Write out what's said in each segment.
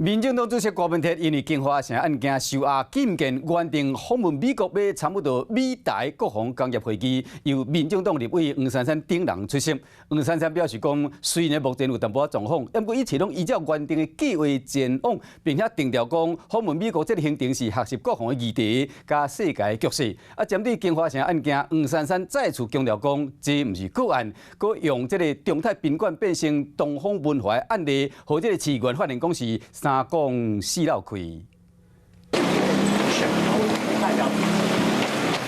民進黨主席柯文哲因為京華城案件受壓禁見，原定訪問美國欲參與著美台國防工業會議，由民進黨立委黃珊珊等人出席。黃珊珊表示講，雖然目前有淡薄仔狀況，毋過一切攏依照原定的計劃前往，並且強調講訪問美國這个行程是學習國防的議題佮世界局勢。啊，針對京華城案件，黃珊珊再次強調講，這毋是個案，閣用這个中泰賓館變成東方文華的案例，予這个市議員發現講是三講四漏氣。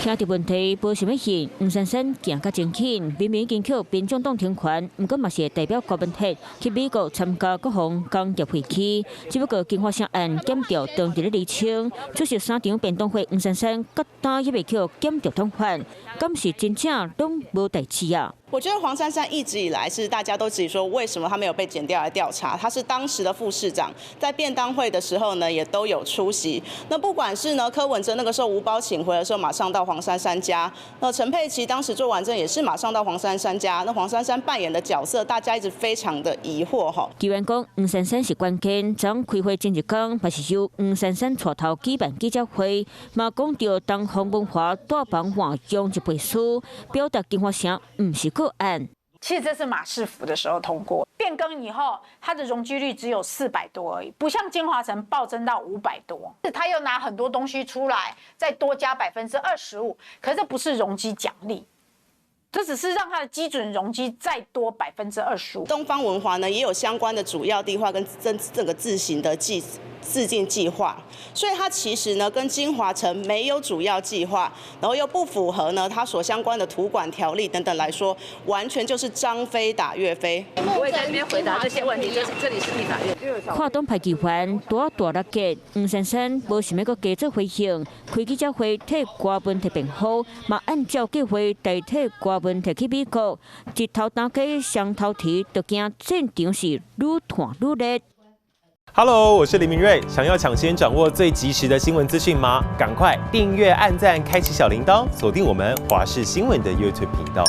聽著問題無啥物興，黃珊珊行較真緊，明明已經予民進黨停權，毋過嘛是會代表柯文哲去美國參加國防工業會議。只不過京華城案檢調當佇咧釐清，出席三場便當會，黃珊珊到今猶未予檢調統判，敢是真正攏無代誌啊？我覺得黃珊珊一直以來是大家都質疑說，為什麼她沒有被檢調來調查？她是當時的副市長，在便當會的時候呢，也都有出席。那不管是呢柯文哲那個時候無保請回的時候，馬上到黃珊珊家；那陳佩琪當時做完證也是馬上到黃珊珊家。那黃珊珊扮演的角色，大家一直非常的疑惑哈。議員講黃珊珊是關鍵，昨開會前一工，嘛是由黃珊珊帶頭舉辦記者會，嘛講著東方文華大房換用一背書，表達京華城毋是個案。其實這是馬市府的時候通過變更以後，它的容積率只有400多而已，不像京華城暴增到500多。他又拿很多東西出來，再多加25%，可是這不是容積獎勵，這只是讓它的基準容積再多25%。東方文華呢也有相關的主要地劃跟這個自行的自建計劃，所以它其實呢跟京華城沒有主要計劃，然後又不符合呢它所相關的土管條例等等來說，完全就是張飛打岳飛。不會在這邊回答這些問題，這裡是立法院。跨黨派議員大大力結，黃珊珊無想欲閣加做回應，開記者會替柯文哲辯護，嘛按照計劃代替柯文哲去美國，一頭擔家雙頭提，就驚戰場是愈湠愈熱。 Hello，我是林明瑞。想要搶先掌握最及時的新聞資訊嗎？趕快訂閱、按讚、開啟小鈴鐺，鎖定我們華視新聞的 YouTube 頻道。